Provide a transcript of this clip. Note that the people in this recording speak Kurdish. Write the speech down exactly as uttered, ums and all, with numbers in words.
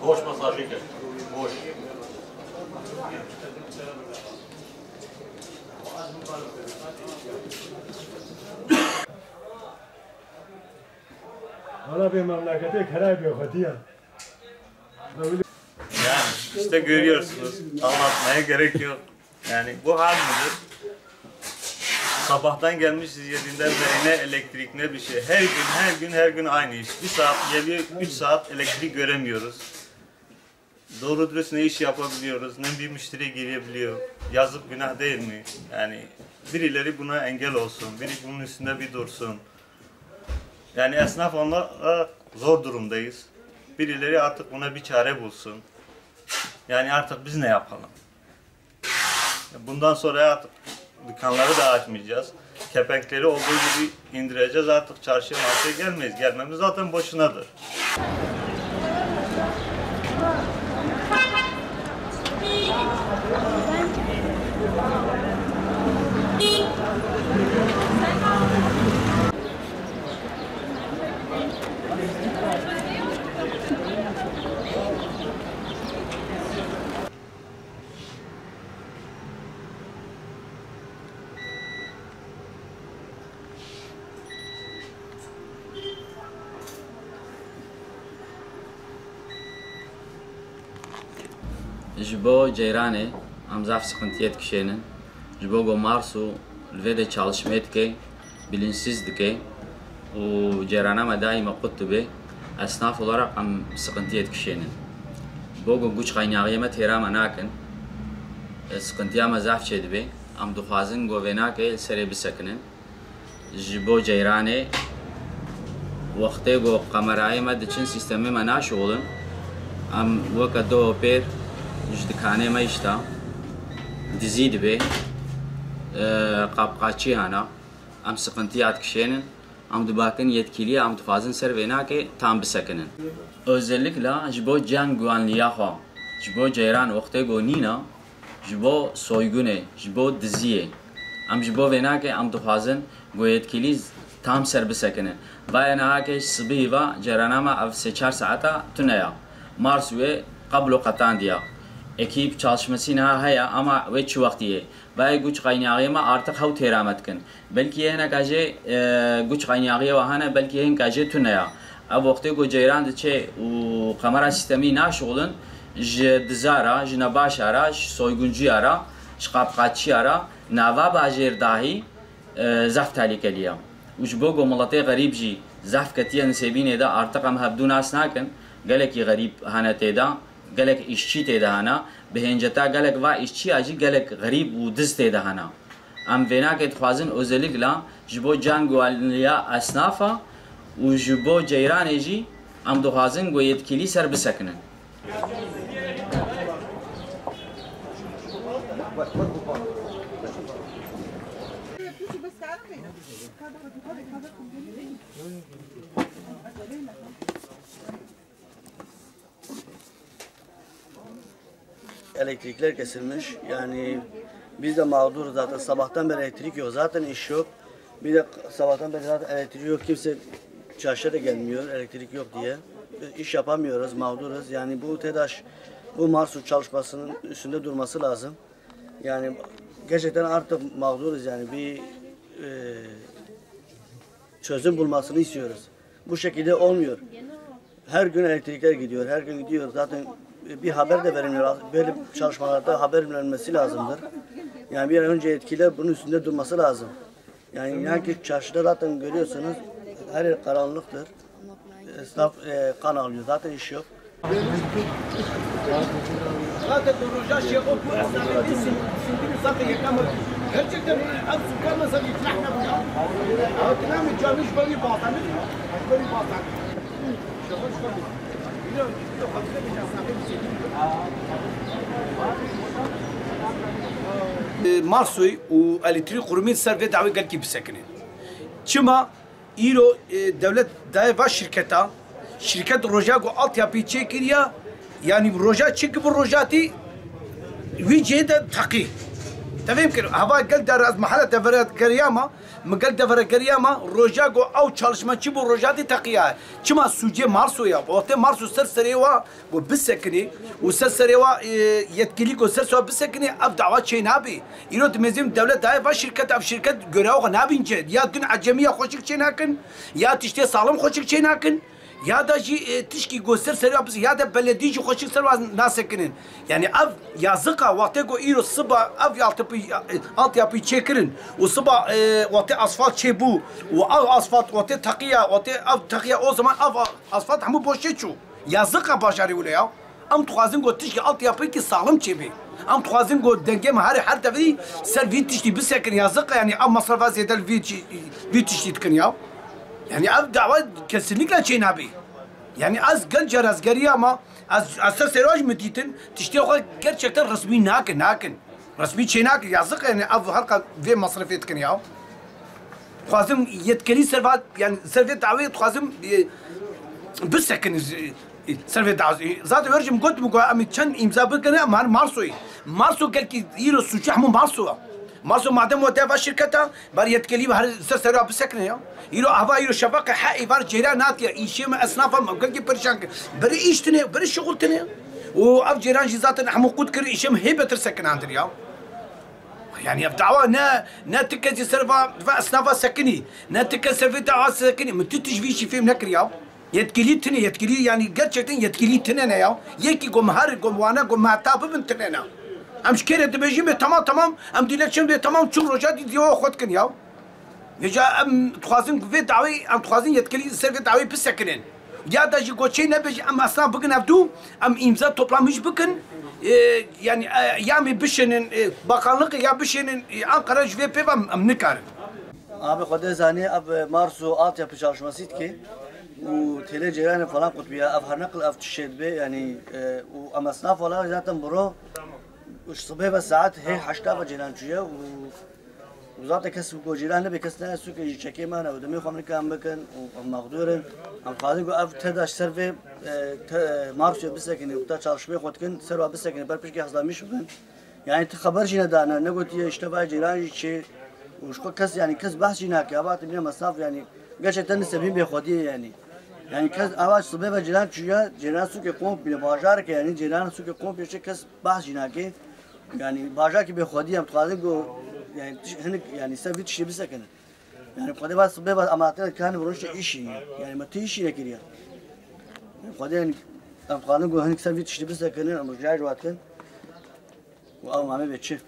Boş masajı kes. Boş. Valla bir memlekete keray bir hediye. Yani işte görüyorsunuz, anlatmaya gerek yok. Yani bu hal midir? Sabahtan gelmişiz yedinden beri ne elektrik ne bir şey. Her gün, her gün, her gün aynı iş. Bir saat geliyor, üç saat elektrik göremiyoruz. Doğru dürüst ne iş yapabiliyoruz, ne bir müşteri girebiliyor. Yazık, günah değil mi? Yani birileri buna engel olsun, biri bunun üstünde bir dursun. Yani esnaf olarak zor durumdayız. Birileri artık buna bir çare bulsun. Yani artık biz ne yapalım? Bundan sonra artık dükkanları da açmayacağız. Kepenkleri olduğu gibi indireceğiz. Artık çarşıya marşıya gelmeyiz. Gelmemiz zaten boşunadır. Ji bo ceyranê em zaf siqintiyê dikişênin. Ji bo ku Marsu li vê de çalışmê dike, bilinçsiz dike û cêrana me daîme qut dibe, esnaf olarak em siqintiyê dikişênin. Bo ku guç qaynaxiyê me têra me nakin, e, siqintiya me zaf çêdibe. Em dixwazin ku vênakê li serê bisekinin. Ji bo ceyranê, wextê ku kamerayê me diçin sîstemê me naşixulin, em weke do pêr ji dikanê me îşta dizî dibe, e, qapqaçî hana. Em siqintiya dikişênin, em dibakin yetkîliya, em dixwazin ser vênakê tam bisekinin. Özellikle ji bo can güvenliya xwe, ji bo ceyran wextê ku nîna, ji bo soygunê, ji bo diziyê, em ji bo vênakê em dixwazin ku yetkîlî tam ser bisekinin. Vayê nehakê ji sibihî ve cerana me ev sê çar saeta tune ya. Mars wê qeblo qetandiya. Ekîp çalışmesî niha heye ama wê çi wextî yê? Vayê guç qaynaxiyê me artık hew têra me dikin. Belkî yê hineka jê, e, guç qaynaxiyê we hene, belkî yê hineka jê tune ya. Ev wextê ku ceyran diçe û kamera sîstemî naşixulin, ji diza re, ji nebaşa re, ji soygunciya re, ji qapqaçiya re, nava bajêr dahî, e, zaf tehlikelî ye. Û ji bo ku miletê xerîb jî zaf ketiye nisêbînê de, artık em hevdû nas nakin, gelekî xerîb hene tê de. Gelek îşçî tê de hene, bi hênceta gelek va îşçiya jî gelek xerîb û diz tê de hene. Em vênakê dixwazin özellikle ji bo can güvenliya esnafa û ji bo ceyranê jî em dixwazin ku yetkîlî ser bisekinin. Elektrikler kesilmiş. Yani biz de mağduruz zaten. Sabahtan beri elektrik yok. Zaten iş yok. Bir de sabahtan beri zaten elektrik yok. Kimse çarşıya da gelmiyor. Elektrik yok diye. İş yapamıyoruz. Mağduruz. Yani bu TEDAŞ, bu Marsu çalışmasının üstünde durması lazım. Yani gerçekten artık mağduruz yani. Bir, e, çözüm bulmasını istiyoruz. Bu şekilde olmuyor. Her gün elektrikler gidiyor, her gün gidiyor. Zaten bir haber de verilmiyor. Böyle çalışmalarda haber verilmesi lazımdır. Yani bir an önce yetkililer bunun üstünde durması lazım. Yani inan ki çarşıda zaten görüyorsunuz, her yer karanlıktır. Esnaf, e, kan ağlıyor. Zaten iş yok. Zaten roja şey o, bu esnafın bir sin-, sindiri zaten yıkamadı. Gerçekten ev sokak mesela itiraf ne bu ya? Hatırlamıyor, canmış böyle bir batanı, böyle bir batanı. E, Marsoy û elektrîk qurumî ser vê dawê gelkî bisekinin. Çima? Îro, e, dewlet daye va şirketa, şirket roja ku altyapî çêkiriya, yanî roja çêkir bi rojatî wî cihê de teqî. Tevîm kir, heva gel der ez mehele deveregeriyama, min gel deveregeriyama, roja go ew çalışma çi bû, roja dî teqiya. Çima sûcê Marso ya? Wextê Marso ser serê wa go bisekinê û ser serê wa, e, yetkilî go ser serê wa bisekinê, ev dawa çê nabê. Îro dimêzim dewlet daye va şirket, ev şirket görewa xwe nabînce. Ya din ecemiya xweşik çê nakin, ya tiştê salim xweşik çê nakin. Ya da jî, e, tişkî go ser serê wa biz, ya da beledî jî xweşik ser wa nasekinin. Yani ev yazıqa wextê go îro siba ev altyapî, e, altyapî çêkirin û siba, e, wextê asfalt çêbû û ev asfalt wextê teqiya, wextê ev teqiya o zaman ev asfalt hemû boşê çû. Yazıqa bajarê wile ya. Em dixwazin go tişkî altyapîkî salim çêbê. Em dixwazin go dengê me herê her deverî ser vî tiştî bisekin yazıqa, yani ev masrafa zêde li vî çi-, vî tiştî dikin ya. Yani ev dawa kesinlikle çê nabê. Yani ez gel cerazgeriya ma, ez, ez ser seroj mi dîtin, tiştê xwe gerçekten resmî nakin, nakin. Resmî çê nakin, yazık yani ev herqa vê masrafê dikin ya. Dixwazim yetkilî ser va, yani ser vê dawê dixwazim, e, bisekin, e, ser vê dawê. Zaten werjim got mi got em çend îmza bikine, em her Marsoyê. Marso gelkî îro sûcê hemû Marso. Marso madem we deva şirketa, ber yetkilî her ser serê wa bisekine ya. Îro ahva îro şefaqê he êvar cêra natiye. Îşê me esnafa me gelkî perişan kir. Beri îş tine, beri şixul tine. Û ev cêran jî zaten hemû qut kir, îşê me hê betir sekinandir ya. Yani ev dawa ne, ne ti kesî ser va, va esnafa sekinî, ne ti kes ser vê dawa sekinî. Min tu tişt vî jî fêm nekir ya. Yetkilî tine, yetkilî yani gerçekten yetkilî tine ne ya. Yekî gom her, gom wane, gom heta bibin tine ne. Em ji kê re dibêjin bê tamam tamam, em dilekçe bê tamam çûn roja dî dîwa xwe dikin ya. Vêca em dixwazin vê dawê, em dixwazin yetkilî ser vê dawê bisekinin. Ya da jî goçê nebêjin, em esnaf bikin ev dû, em îmza toplamiş bikin, e, yani, e, ya em ê bişênin, e, bakanlık ya bişênin, e, Ankara ji vê pê ve em, em nikarin. Abi Xwedê zanî ev Marso altyapı çalışması dike û têlê ceyranê falan qutbiya ev her neqil ev tişê dibe yani, e, û em esnaf wala zaten biro û sibê ve saet hê heşta ve ceyran çûye û û zaten kes ku cîran nebe, kes ne sûkê jî çekê me ne û demê xwe min nikan bikin û em mexdûr in. Em dixwazin ku ev teda ji ser vê, e, te, Marsoyê bisekine û te çalışmê xwe dikin, ser wa bisekine, ber pişkê hezdamiş bikin. Yani ti xeber jî nedane, ne gotiye işte vay cîran jî çê û ji xwe kes, yani kes behs jî nake. Ava te bîne mesaf yani gerçekten nisebîn bêxwediyê yani. Yani kes ava sibê ve cîran çûye, cîran sûkê komple bajareke yani cîran sûkê komple çê kes behs jî nake. Yani bajarekî bêxwedî em dixwazin ku yani tiş-, hinek yani ser vî tiştî bisekinin. Yani Xwedê va sibê va amatine kanî rojê îşî. Yani me tu îşî nekiriye. Yani Xwedê yani em dixwazin ku hinek ser vî tiştî bisekinin, em rojê ji wat kin. Û ew mame bê çi?